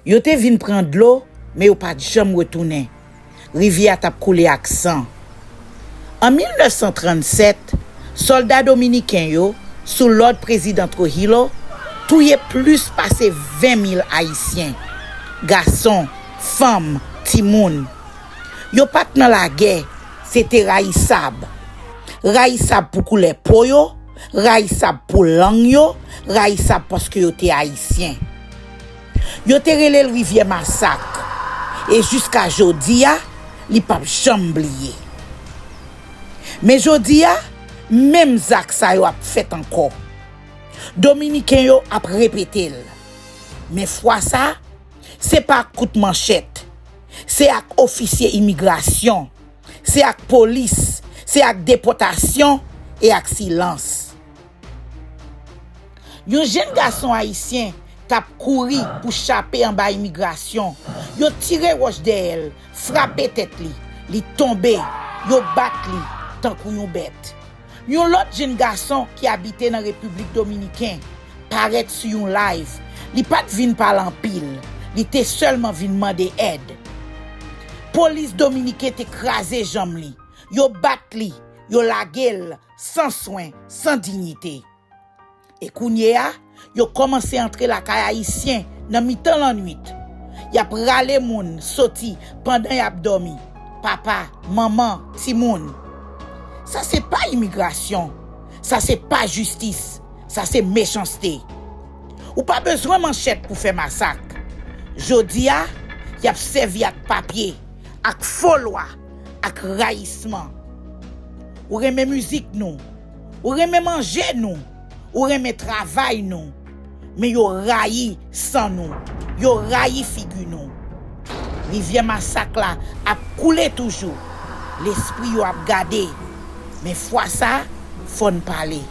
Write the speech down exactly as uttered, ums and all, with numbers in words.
Yo te vin pran dlo, men yo pa t janm retounen. Rivyè a t ap koule ak san. An mil nèf san trannsèt, sòlda dominiken yo, sou lòd Prezidan Trujillo, touye plis pase ven mil Ayisyen, gason, fanm, timoun. Yo pa t nan lagè, se te rayisab. Rayisab pou koulè po yo, rayisab pou lang yo, rayisab paske yo te Ayisyen. Yo te rele l Rivyè Masak, e jiska jodi a, li p ap janm bliye. Men jodi a, menm zak sa yo ap fèt ankò. Dominiken yo ap repete l. Men fwa sa, se pa ak kout manchèt, se ak ofisye imigrasyon, se ak polis, se ak depòtasyon e ak silans. Yon jenn gason ayisyen t ap kouri pou chape anba imigrasyon. Yo tire wòch dèyè l, frape tèt li. Li tonbe, yo bat li tankou yon bèt. Yon lòt jenn gason ki abite nan Repiblik Dominiken parèt sou yon live. Li pa t vin pale anpil, li te sèlman vin mande èd. Polis dominiken te kraze janm li. Yo bat li, yo lage l san swen, san diyite. E kounye a, yo kòmanse antre lakay ayisyen nan mitan lannwit. Y ap rale moun soti pandan y ap dòmi. Papa, manman, timoun. Sa se pa imigrasyon. Sa se pa jistis. Sa se mechanste. Ou pa bezwen manchèt pou fè masak. Jodi a, y ap sèvi ak papye, ak fo lwa, ak rayisman. Ou renmen mizik nou, ou renmen manje nou, ou renmen travay nou, men yo rayi san nou, yo rayi figi nou. Rivyè masak la ap koule toujou, lespri yo ap gade, men fwa sa, fò n pale.